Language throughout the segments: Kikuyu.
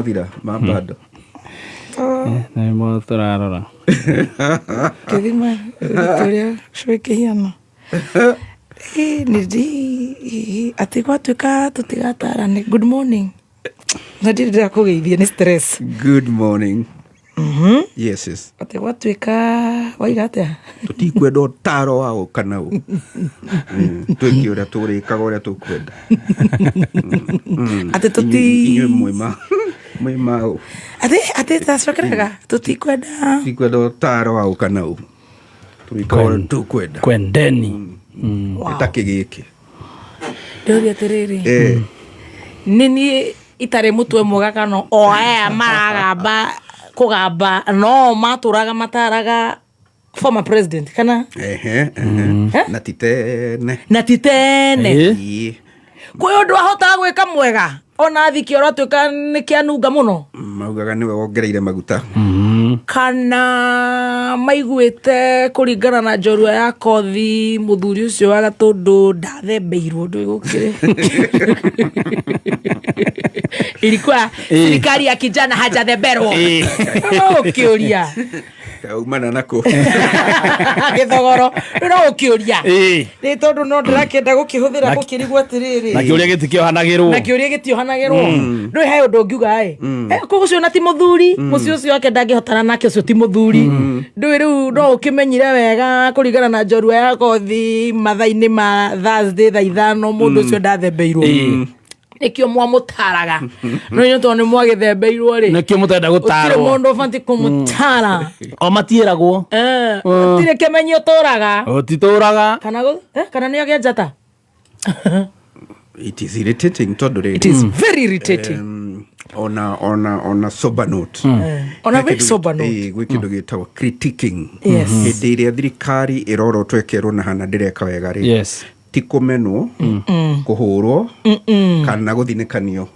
mathira ma bado. Nĩmo tũrarora. Ngĩthima ũritũ ũrĩa cũĩ kĩhiano. Ĩ, nĩ ndi atĩ gwatuĩka tũtigatarane. Good morning. Na ndirĩ ndĩrakũgeithia nĩ stress. Good morning. Yes, yes. Atĩ gwatuĩka waiga atĩa? Tũtikwenda ũtaro wa ũ kana ũ. Twĩke ũrĩa tũrĩkaga ũrĩa tũkwenda. Atĩ tũti Inyuĩ mwĩ mwĩ ma ũ. Atĩ tacokeraga tũtikwenda. Tũtikwenda ũtaro wa ũ kana ũ. Tũrĩkaga ũrĩa tũkwenda. Kwendeni. Wow. Ta kĩgĩkĩ. Ndĩũria atĩrĩrĩ. Eh. Nĩ niĩ itarĩ mũtwe mwega kana o aya maragamba kũgamba no matũraga mataraga former president kana? Ehe, ehe. Na ti tene. Na ti tene. Ĩĩ. Kwĩ ũndũ ahotaga gwĩka mwega ona thiki ũratuĩka nĩ kĩanunga mũno. Maugaga nĩwe wongereire maguta. Kana maiguĩte kũringana na njorua ya kothi mũthuri ũcio wa Gatũndũ ndathembeirwo ndũĩ gũkĩrĩ. Ilikuwa serikali ya kijana hajathemberwo. No ũkĩũria. Kaumana nako. Gĩthogoro. No ũkĩũria. Ĩĩ. Nĩ tondũ no ndĩrakĩenda gũkĩhũthĩra gũkĩrigwo atĩrĩrĩ. Na kĩũria gĩtikĩohanagĩrwo. Na kĩũria gĩtiohanagĩrwo. Ndũĩ he ũndũ ũngiuga ĩ. Kũu ũcio na ti mũthuri, mũciĩ ũcio wake ndangĩhotana nake ũcio ti mũthuri. Ndũĩ rĩu no ũkĩmenyire wega kũringana na njorua ya kothi mathaa-inĩ ma Thursday thaa 5 mũndũ ũcio ndathembeirwo. Nĩkĩo mwamũtaraga. No inyuĩ tondũ nĩ mwagĩthembeirwo rĩ. Nĩkĩo mũtenda Gũtirĩ gũtarwo. mũndũ ũbatiĩ kũmũtara. O matiĩragwo. Gũtirĩ kĩmenyi ũtũraga. Ũtitũraga. Kana kana nĩ ogĩa njata. It is irritating tondũ rĩrĩ. It is very irritating. Ona sober note. On a very sober note. Gwĩ kĩndũ gĩtagwo critiquing. Yes. Hĩndĩ ĩrĩa thirikari ĩrorotwo ĩkerwo na hana ndĩreka wega rĩ. Yes. Ti kũmenwo, kũhũrwo, kana gũthinĩkanio.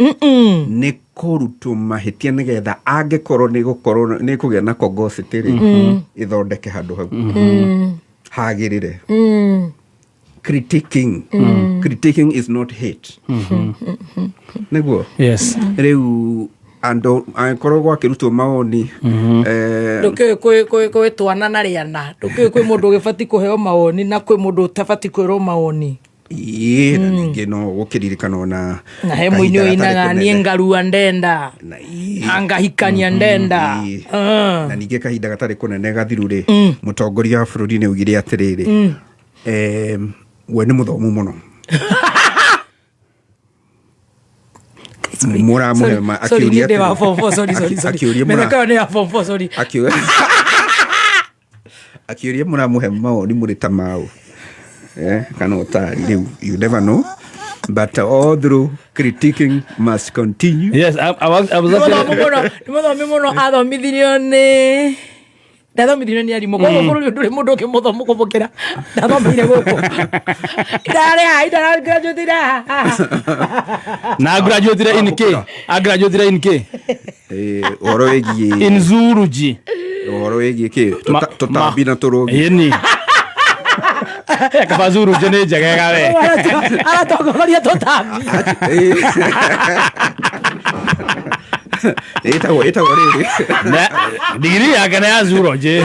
Nĩ kũrutwo mahĩtia nĩgetha angĩkorwo nĩ gũkorwo nĩ kũgĩa na kogocity rĩ, ĩthondeke handũ hau. Hagĩrĩre. Critiquing. Critiquing is not hate. Nĩguo? Yes. Rĩu andũ angĩkorwo gwakĩrutwo mawoni Ndũkĩũĩ kwĩ twana na rĩana. Ndũkĩũĩ kwĩ mũndũ ũgĩbatiĩ kũheo mawoni na kwĩ mũndũ ũtabatiĩ kwĩrwo mawoni. Ĩĩ, na ningĩ no gũkĩririkanwo na Na he mũini kahinda gatarĩ ũinaga niĩ kũnene. ngarua ndenda. Na ĩĩ. Na ngahikania ndenda. Ĩĩ. Na ningĩ kahinda gatarĩ kũnene gathiru rĩ, mũtongoria wa bũrũri nĩ augire atĩrĩrĩ, we nĩ mũthomu mũno. Mũramũhe ma- Sorry, akĩũria niĩ ndĩ wa atĩrĩ- form four, sorry, sorry, sorry. akĩũria mũra- Mĩtheko ĩyo nĩ ya form four, sorry. Akĩũria mũramũhe mawoni mũrĩ ta maũ. Kana ũtari rĩu, you never know. But all through critiquing must continue. Yes, I was Nĩ actually mũthomu mũno, nĩ mũthomi mũno, athomithirio nĩ ndathomithirio nĩ arimũ koguo bũrũri ũyũ ndũrĩ mũndũ ũngĩ mũthomu kũmũkĩra. Ndathomeire gũkũ. Ndarĩ haha, ndaragraduate haha. Na graduate in K. A graduate in K. Ũhoro wĩgiĩ In zoology. Ũhoro wĩgiĩ kĩ? Tũtambi na tũrũgi. Ĩni. Kaba zoology nĩ njegega we. Aratongoria tũtambi. Ĩtagwo rĩrĩ. Na digiri yake nĩ ya zoology.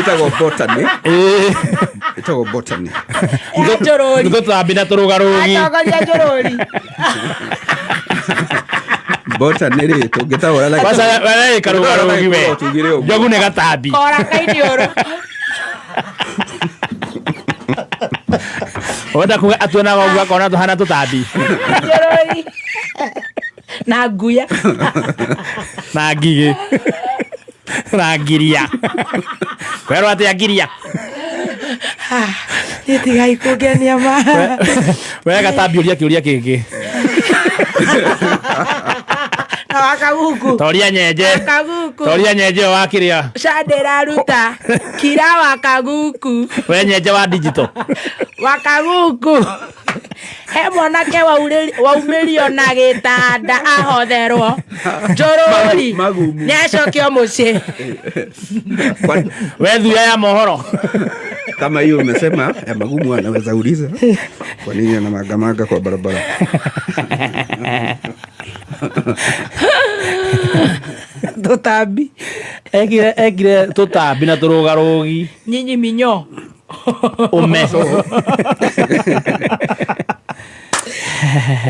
Ĩtagwo botany. Ĩĩ. Ĩtagwo botany. Ya njũrũri. Nĩ tũtambi na tũrũgarũgi. Atongoria njũrũri. Botany rĩ, tũngĩtaũra na Kwanza we karũgarũgi we. Tugire ũguo. Njogu nĩ gatambi. Kora kainiũrũ. Wenda kuga atuonaga ũguo akona tũhana tũtambi. Njũrũri. Na nguya. Na ngigĩ. Na ngiria. Kwerwo atĩa ngiria? Niĩ tigai kũngenia ma. We gatambi ũria kĩũria kĩngĩ. Na wakaguku. Toria nyenje. Wakaguku. Toria nyenje ĩyo wakĩrĩa. Candĩraruta. Kira wakaguku. We nyenje wa digital. Wakaguku. He mwanake waumĩrio na gĩtanda ahotherwo. Njũrũri. Magumu. Nĩacokio mũciĩ. We thuya ya mohoro. Kama hiyo umesema ya magumu, anaweza uliza kwa nini anamagamanga kwa barabara. Tũtambi. Ekire tũtambi na tũrũgarũgi. Nyinyi minyo. Ũme.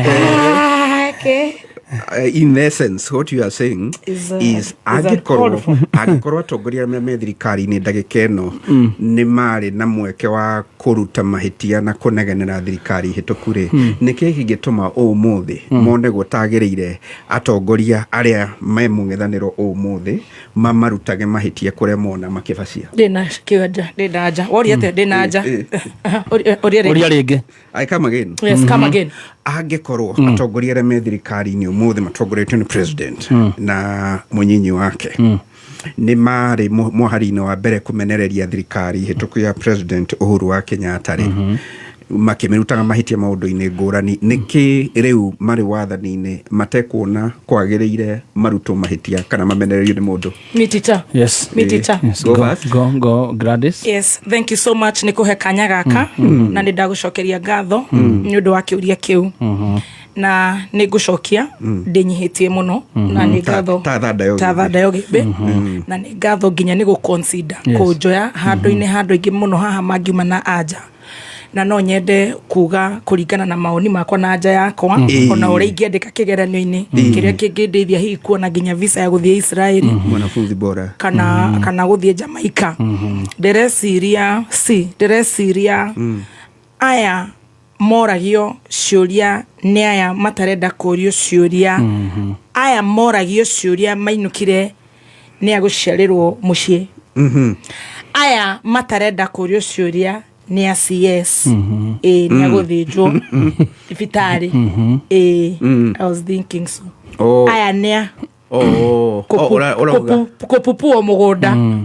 Ah, okay. In essence, what you are saying Is, is is angĩkorwo uncalled for. angĩkorwo atongoria arĩa me thirikari-inĩ ndagĩka ĩno nĩ marĩ na mweke wa kũruta mahĩtia na kũnegenera thirikari hĩtũku rĩ, nĩkĩ kĩngĩtũma ũmũthĩ mone gũtagĩrĩire atongoria arĩa me mũng'ethanĩro ũmũthĩ mamarutage mahĩtia kũrĩa mona makĩbacia? Ndĩna kĩanja, ndĩna anja. Woria atĩa? Ndĩna anja. Ũria rĩngĩ. Ũria rĩngĩ. I come again. Yes, come again. Angĩkorwo atongoria arĩa me thirikari-inĩ ũmũthĩ matongoretio nĩ president na mũnyinyi wake nĩ marĩ mũhari-inĩ wa mbere kũmenereria thirikari hĩtũku ya President Uhuru wa Kenyatta rĩ, makĩmĩrutaga mahĩtia maũndũ-inĩ ngũrani, nĩkĩ rĩu marĩ wathani-inĩ matekuona kwagĩrĩire marutwo mahĩtia kana mamenererio nĩ mũndũ? Mitita. Yes. Mitita. Yes. Go Go, first. go, go, Gladys. Yes, thank you so much nä kå he kanya gaka na nä ndagå cokeria ngatho nä å ndå wa kä å ria kä u na nä ngå cokia ndä nyihä tie må no na nä ngatho Ta thanda ya ta ũgĩmbĩ. thanda ya ũgĩmbĩ na nä ngatho nginya nä gå consider kå njoya handå-inä handå aingä må no haha mangiuma na anja, na no nyende kuga kũringana na maoni makwa na anja yakwa ona ũrĩa ingĩandĩka kĩgeranio-inĩ kĩrĩa kĩngĩndeithia hihi kuona nginya visa ya gũthiĩ Israeli Mwanafunzi bora. kana gũthiĩ Jamaica. Ndĩreciria si ndĩreciria aya moragio ciũria nĩ aya matarenda kũrio ciũria, aya moragio ciũria mainũkire nĩ agũciarĩrwo mũciĩ, aya matarenda kũrio ciũria nĩ a CS ĩ nĩ agũthĩnjwo thibitarĩ ĩ. I was thinking so. Oh. Aya nĩ a Oh, ũrauga kũpupuo mũgũnda.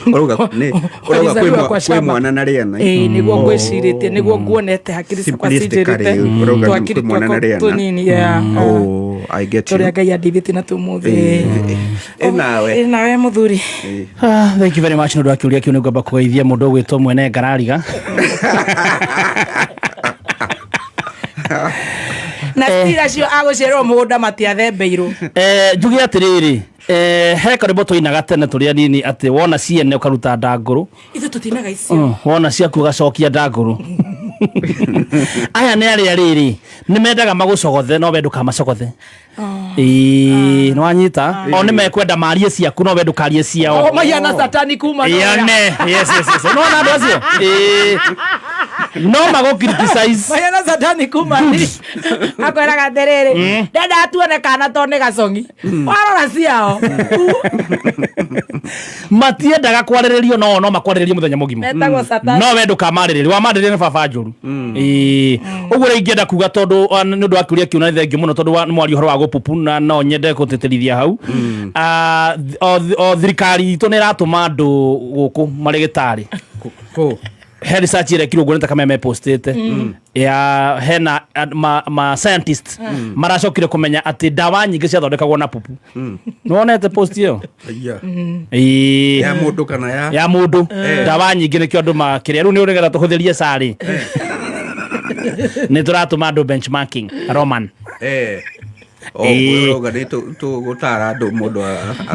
Ũrauga ũrauga Walizaliwa kwa kwĩ shamba. mwana na rĩana. Ĩĩ, nĩguo ngwĩcirĩtie, nĩguo nguonete hakiri ciakwa Simplistically, cinjĩrĩte ũrauga twakiri kwĩ mwana na twakwa rĩana. tũnini, yeah. Oh, I get you. Tũrĩa Ngai andeithĩtie na tũmũthĩ. Ĩ nawe. Ĩ nawe mũthuri. Ah, thank you very much nä å ndå wa kä å ria kä u. Nä ngwamba kågeithia må ndå å gwä two mwene ngarariga. Na cira cio agũciarĩrwo mũgũnda matiathembeirwo. Njuge atä rä rä, he karwĩmbo twainaga tene tũrĩ anini atĩ wona ciene ũkaruta ndangũrũ. Ithuĩ tũtinaga icio. Wona ciaku ũgacokia ndangũrũ. Aya nĩ arĩa rĩrĩ nĩ mendaga magũcogothe no we ndũkamacogothe. Ĩĩ, nĩ wanyita, o nĩ mekwenda marie ciaku no we ndũkarie ciao. O mahiana satani kuma nowhere. Yone, yes. No na andũ acio. Ĩĩ. No magũ criticize. Mahiana satani kuma ni akwĩraga atĩrĩrĩ, ndendaga tuone kana to nĩ gacongi warora ciao. Matiendaga kwarĩrĩrio no no makwarĩrĩrie mũthenya mũgima. Metagwo satani. No we ndũkamarĩrĩrie, wamarĩrĩria nĩ baba njũru. Ĩĩ, ũguo rĩ ingĩenda kuga tondũ nĩ ũndũ wa kĩũria kĩu na nĩ thengio mũno tondũ nĩ mwaria ũhoro wa gũpupu na no nyende gũtĩtĩrithia hau. Ah, o thirikari itũ nĩ ĩratũma andũ gũkũ marĩ gĩtarĩ. Kũ? He research ĩrekirwo nguonete kameme postĩte ya hena ma scientist maracokire kũmenya atĩ ndawa nyingĩ ciathondekagwo na pupu. Nĩwonete post ĩyo? Aya. Ĩĩ. Ya mũndũ kana ya? Ya mũndũ. Ndawa nyingĩ nĩkĩo andũ makĩrĩa rĩu nĩ nĩgetha tũhũthĩrie carĩ nĩ tũratũma andũ benchmarking roman. Oh, Ĩĩ. ũrauga nĩ tũgũtara andũ mũndũ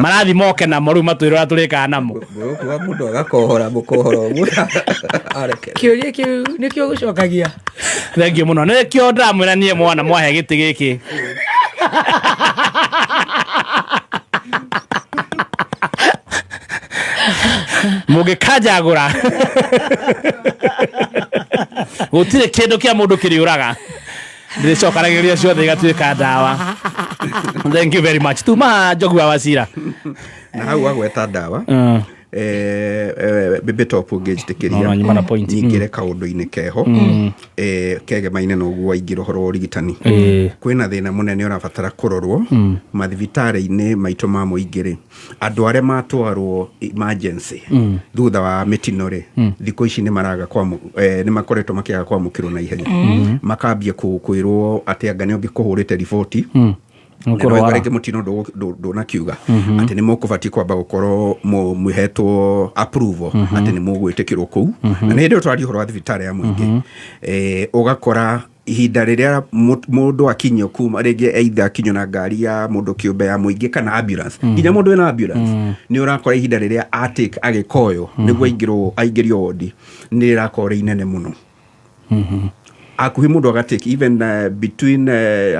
Marathi moke namo rĩu matwĩre ũrĩa tũrĩkaga namo. Mũkuga mũndũ agakohora mũkohora ũguo areke. Kĩũria kĩu nĩkĩo gũcokagia. Thengio mũno, nĩkĩo ndĩramwĩra niĩ mwana mwahe gĩtĩ gĩkĩ. Mũngĩkanjagũra gũtirĩ kĩndũ kĩa mũndũ kĩrĩũraga, ndĩrĩcokanagĩrĩria ciothe igatuĩka ndawa. Thank you very much. Tuma njogu wa wacira. Na hau wagweta ndawa, bebe top ũngĩnjĩtĩkĩria No, no, nyuma na point. nyingĩre kaũndũ-inĩ keho kegemaine na ũguo waingĩra ũhoro wa ũrigitani. Kwĩna thĩna mũnene ũrabatara kũrorwo mathibitarĩ-inĩ maitũ ma mũingĩ rĩ, andũ arĩa matwarwo emergency thutha wa mĩtino rĩ, thikũ ici nĩ maraga nĩ makoretwo makĩaga kwamũkĩrwo na ihenya, makambia kwĩrwo atĩ anga nĩ ũngĩkũhũrĩte riboti na no Nĩũkũrwara. rĩngĩ mũtino ndũnakiuga atĩ nĩ mũkũbatiĩ kwamba gũkorwo mũhetwo approval atĩ nĩ mũgwĩtĩkĩrwo kũu, na nĩ hĩndĩ ĩyo tũraria ũhoro wa thibitarĩ ya mũingĩ. Ũgakora Ihinda rĩrĩa mũndũ akinyio kuma rĩngĩ, either akinyio na ngari ya mũndũ kĩũmbe, ya mũingĩ kana ambulance, nginya mũndũ wĩna ambulance, nĩ ũrakora ihinda rĩrĩa atake agĩkoywo nĩguo aingĩrio wodi nĩ rĩrakorwo rĩ inene mũno, akuhĩ mũndũ agatake even between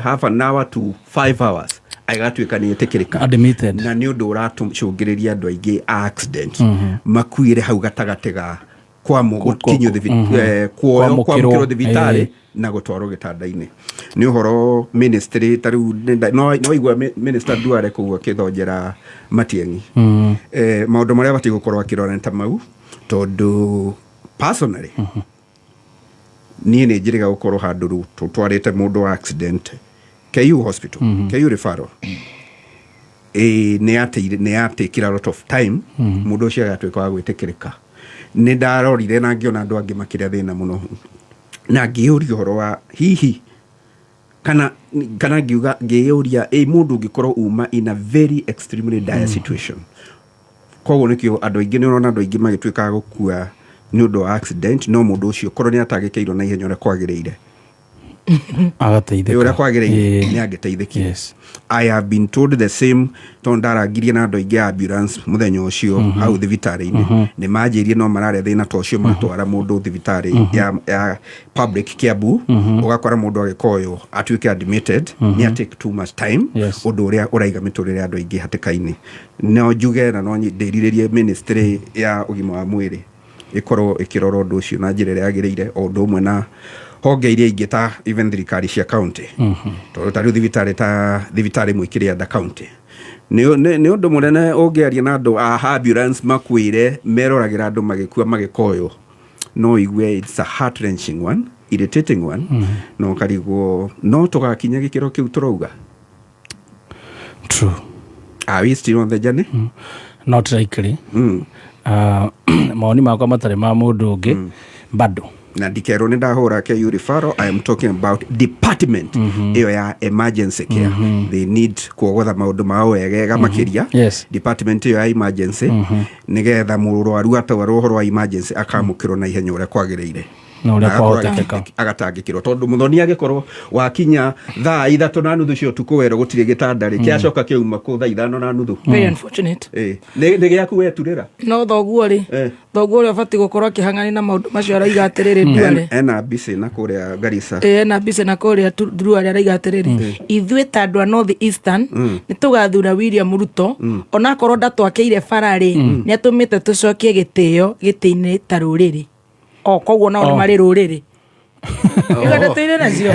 half an hour to 5 hours agatuĩka nĩ etĩkĩrĩka Admitted. Na nĩ ũndũ ũratũcũngĩrĩria andũ aingĩ a accident makuire hau gatagatĩ ga gũkinyio kuoywo, Kwamũkĩrwo. kwamũkĩrwo thibitarĩ na gũtwarwo gĩtanda-inĩ. Nĩ ũhoro ministry ta rĩu no igua minister Duale kũu akĩthonjera Matiang'i. Maũndũ marĩa abatiĩ gũkorwo akĩrora nĩ ta mau, tondũ personally niĩ nĩ njĩrĩga gũkorwo handũ rĩu tũtwarĩte mũndũ wa accident KU hospital, KU referral, ĩ nĩ yatekire a lot of time mũndũ ũcio agatuĩka wa gwĩtĩkĩrĩka. Nĩ ndarorire na ngĩona andũ angĩ makĩrĩa thĩna mũno na ngĩyũria ũhoro wa hihi kana ngiuga, ngĩyũria, ĩ mũndũ ũngĩkorwo uma in a very extremely dire situation? Koguo nĩkĩo andũ aingĩ, nĩ ũrona andũ aingĩ magĩtuĩka a gũkua nĩ ũndũ wa accident, no mũndũ ũcio korwo nĩ atangĩkĩirwo na ihenya ũrĩa kwagĩrĩire, Agateithĩka. Ũrĩa kwagĩrĩire, nĩ angĩteithĩkire. I have been told the same, tondũ ndarangirie na andũ aingĩ a ambulance mũthenya ũcio hau thibitarĩ-inĩ, nĩ manjĩrie no mararĩa thĩna ta ũcio matwara mũndũ thibitarĩ ya public Kiambu, ũgakora mũndũ agĩkoywo atuĩke admitted nĩ atake too much time, ũndũ ũrĩa ũraiga mĩtũrĩre ya andũ aingĩ hatĩka-inĩ. No njuge na no ndĩrirĩrie ministry ya ũgima wa mwĩrĩ ĩkorwo ĩkĩrora ũndũ ũcio na njĩra ĩrĩa yagĩrĩire, o ũndũ ũmwe na honge iria ingĩ ta even thirikari cia county, tondũ ta rĩu thibitarĩ ta thibitarĩ ĩmwe ĩkĩrĩ under county, nĩ ũndũ mũnene ũngĩaria na andũ a ambulance makwĩre meroragĩra andũ magĩkua magĩkoywo. No igue it's a heart wrenching one, irritating one, no karigwo no tũgakinya gĩkĩro kĩu tũrauga. True. Are we still on the journey? Not likely. Mawoni makwa matarĩ ma mũndũ ũngĩ bado. Na ndikerwo nĩ ndahũra KU referral. I am talking about department ĩyo ya emergency care. They need kuogotha maũndũ mao wegega makĩria. Department ĩyo ya emergency, nĩgetha mũrwaru atwarwo ũhoro wa emergency akamũkĩrwo na ihenya ũrĩa kwagĩrĩire Na ũrĩa agakorwo kwahotekeka. Agatangĩkĩrwo, tondũ mũthoni agĩkorwo wakinya 3:30 cia ũtukũ werwo gũtirĩ gĩtanda rĩ, kĩacoka kĩauma kũ 5:30? Very unfortunate. Nĩ gĩaku weturĩra. No thoguo rĩ, thoguo ũrĩa ũbatiĩ gũkorwo akĩhang'ani na maũndũ macio araiga atĩrĩrĩ, Duale, Ena mbicĩ na kũrĩa Garissa. Ĩ, ena mbica na kũrĩa Duale araiga atĩrĩrĩ, ithuĩ ta andũ a North Eastern nĩ tũgathura William Ruto, onakorwo ndatwakĩire bara rĩ, nĩ atũmĩte tũcokie gĩtĩo gĩtĩ-inĩ ta rũrĩrĩ. O koguo nao nĩ marĩ rũrĩrĩ. Igua ndeto nacio.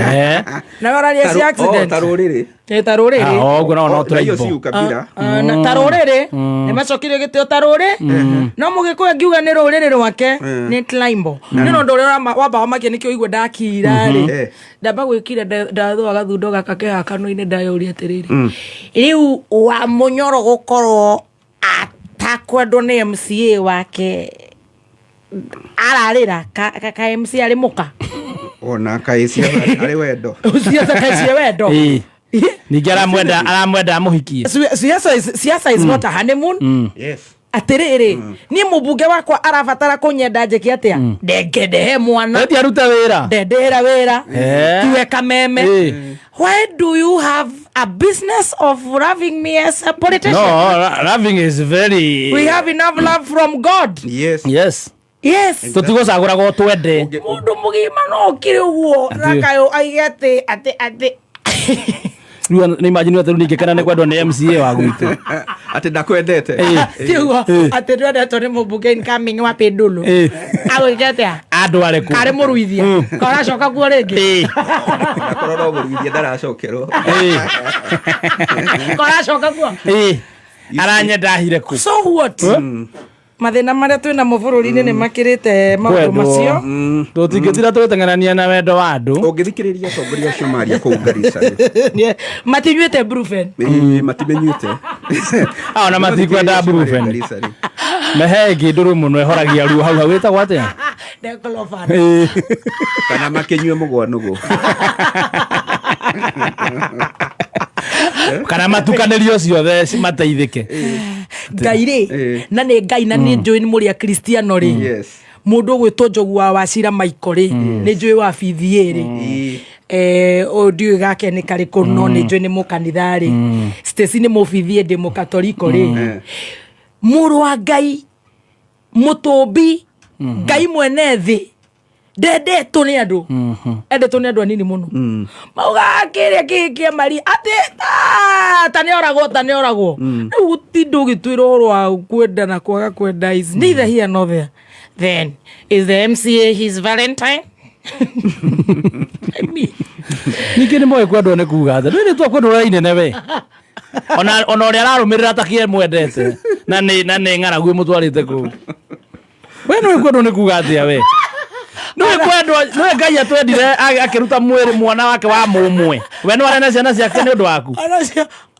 Na wararia cia accident. Ta rũrĩrĩ. Ĩ, ta rũrĩrĩ. Ah, ũguo nao no Na hiyo tribal. si ukabila. Ah, na ta rũrĩrĩ nĩ macokirie gĩtĩo ta rũrĩ, no mũgĩkũyũ angiuga nĩ rũrĩrĩ rwake nĩ tribal. Nĩ ũndũ ũrĩa wamba wamakia nĩkĩo igua ndakira rĩ, ndamba gwĩkira, ndathũa gathundo gaka ke haha kanua-inĩ, ndayũria atĩrĩrĩ, rĩu wa mũnyoro gũkorwo atakwendwo nĩ MCA wake ararĩra ka MCA arĩ mũka. Ona kaĩ cia arĩ wendo. Ciaca kacie wendo. Ningĩ aramwenda amũhikie. Siasa is not a honeymoon. Atĩrĩrĩ, niĩ mũmbunge wakwa arabatara kũnyenda njĩke atĩa? Ndengendehe mwana. Eti arute wĩra. Ndendehera wĩra. Tiwe kameme. Why do you have a business of loving me as a politician? No, loving is very We have enough love from God. Yes. Tũtigũcagũragwo twende. Mũndũ mũgima no ũkire ũguo Atĩ- na kayũ aige atĩ Rĩu nĩ imagine atĩ rĩu ningĩ nĩ kwendwo nĩ MCA wa gwitũ. Atĩ ndakwendete. Ti ũguo atĩ ndwendetwo nĩ mũmbunge incoming wa Pindulu, agwĩke atĩa? Andware kũ? Karĩ mũruithia karacoka kuo rĩngĩ? Akorwo no mũruithia ndaracokerwo. Karacoka kuo? Aranyenda ahire kũ? So what? Mathĩna marĩa twĩ namo bũrũri-inĩ nĩ makĩrĩte maũndũ Kwendwo. macio. Tũtingĩtira tũgĩteng'erania na wendo wa andũ. Ũngĩthikĩrĩria atongoria acio maria kũu Garissa rĩ, Matinyuĩte Brufen. Matimenyuĩte. Ah, ona matikwenda Brufen. Garissa rĩ. Mehe ĩngĩ ndũrũ mũno ĩhoragia ruo hau hau, ĩtagwo atĩa? Declofan. Kana makĩnyue mũgwanũgũ. Kana matukanĩrio ciothe mateithĩke. Ngai rĩ, na nĩ Ngai na nĩ njũĩ nĩ mũrĩ akristiano rĩ, mũndũ ũgwĩtwo Njogu wa Wacira Maiko rĩ, nĩ njũĩ wa BBA rĩ. Ũyũ ndiũĩ gake nĩ karĩkũ, no nĩ njũĩ nĩ mũkanitha rĩ. Stacy nĩ mũbithie, ndĩ mũkatoriko rĩ. Mũrũ wa Ngai, mũtũmbi Ngai mwene thĩ, ndendetwo nĩ andũ, endetwo nĩ andũ anini mũno. Maugaga kĩrĩa kĩ kĩa Maria atĩ ta nĩ oragwo, ta nĩ oragwo. Rĩu gũtinda ũgĩtwĩra ũhoro wa kwenda na kwaga kwenda is neither here nor there. Then is the MCA his valentine? I mean, Ningĩ nĩ moĩ kwendwo nĩ kuga atĩa? Ndũĩ rĩtwa kwendwo rĩa inene we. Ona ũrĩa ararũmĩrĩra ta kĩe mwendete na nĩ ng'aragu ĩmũtwarĩte kũu. We nĩũĩ kwendwo nĩ kuga atĩa we? Nĩũĩ kwendwo, nĩũĩ Ngai atwendire akĩruta mwĩrĩ mwana wake wa mũmwe. We nĩ warĩ na ciana ciake nĩ ũndũ waku.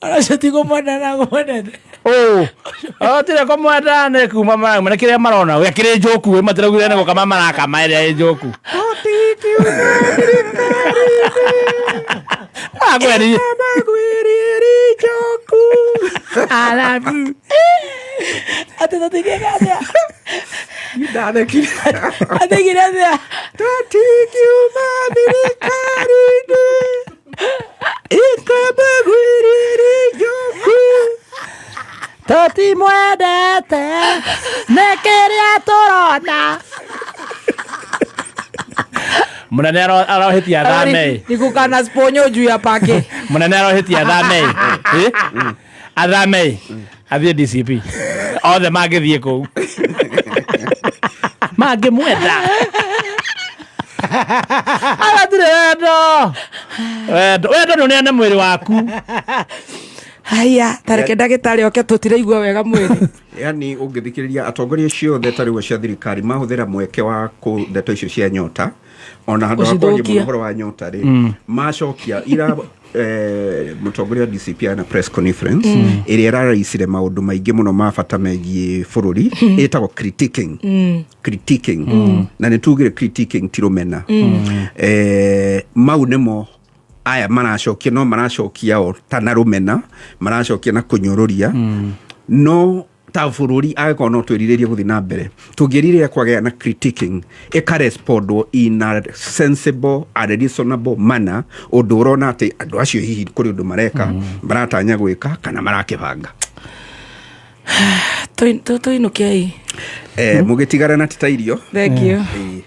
Onacio ti kũmwenda na kũmwendete. Ũ, tire kũmwenda nĩ kuma nĩ kĩrĩa marona we akĩrĩ njũku ĩ matiraugire nĩ gũkama marakama ĩrĩa ĩ njũku. Akweri. Alafu atĩ tũtingĩka atĩa? Ndathekire. Atigire atĩa? Tũtingiuma thirikari-inĩ ĩkamagwĩrĩrĩ njoku. Tũtimwendete nĩ kĩrĩa tũrona. Mũnene arohĩtia athame. Nikukana sponyo juu ya pake. Mũnene arohĩtia athame. Eh? Athame. Athiĩ DCP. Othe mangĩthiĩ kũu. Mangĩmwenda. Agatirĩ wendo. Wendo, wendo nĩ ũneane mwĩrĩ waku. Haya, tareke ndagĩtarĩ oke, tũtiraigua wega mwĩrĩ. Yani ũngĩthikĩrĩria atongoria ciothe ta rĩu cia thirikari mahũthĩra mweke wa kũ ndeto icio cia nyota, ona handũ ha kwaria Gũcithũkia. mũno ũhoro wa nyota rĩ, macokia ira mũtongoria wa DCP ana press conference ĩrĩa ĩraraicire maũndũ maingĩ mũno ma bata megiĩ bũrũri, ĩtagwo critiquing, na nĩ tugire critiquing ti rũmena. Mau nĩmo aya maracokia, no maracokia o ta na rũmena, maracokia na kũnyũrũria. No ta bũrũri angĩkorwo no twĩrirĩrie gũthiĩ na mbere, tũngĩrirĩria kwagĩa na critiquing ĩkarespondwo in a sensible and reasonable manner, ũndũ ũrona atĩ andũ acio hihi kũrĩ ũndũ mareka, maratanya gwĩka kana marakĩbanga. Tũinũkei. Mũgĩtigara na tita irio. Thank you. Ĩĩ.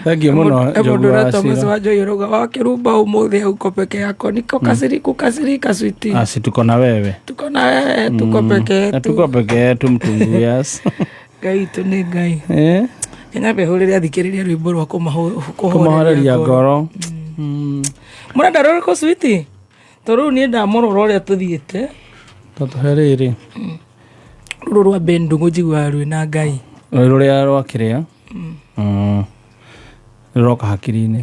Thank you mũno. Mũndũ Njogu wa ũrĩa Thomas Cira. wa Njohi ũrauga wakĩrumba ũmũthĩ hauko peke yako, niko kasirika switi. Asi tuko na wewe. Tuko na wewe, tuko peke Na yetu. tuko peke yetu mtungu yas. Ngai witũ nĩ Ngai. Eh? Kenya behũrĩre athikĩrĩria rwĩmbo rwa Kũmahoreria ngoro. Mũrenda rũrĩkũ switi? Tondũ rĩu niĩ ndamũrora ũrĩa tũthiĩte. Tũtũhe rĩrĩ. Rũrũ rwa Ben Ndũng'ũ njiguaga rwĩna Ngai. Rũrĩa rwa kĩrĩa? Rũroka hakiri-inĩ.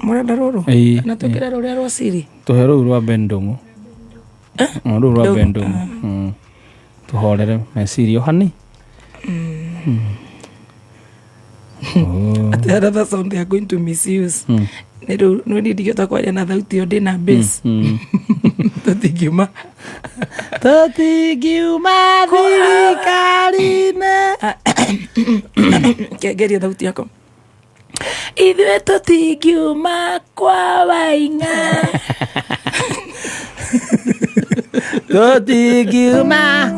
Mũrenda rũrũ? Ĩĩ. Na tũkĩre rũrĩa rwa siri. Tũhe rũu rwa Ben Ndũng'ũ. Rũu rwa Ben Ndũng'ũ. Tũhorere meciria hani. Atĩ another sound they are going to misuse. Nĩ rĩu nĩ niĩ ndingĩhota kwaria na thauti ĩyo ndĩna bass. Tũtingiuma. Tũtingiuma thirikari-inĩ. Ngeria thauti yakwa. Ithuĩ tũtingiuma kwa Waing'a. Tũtingiuma.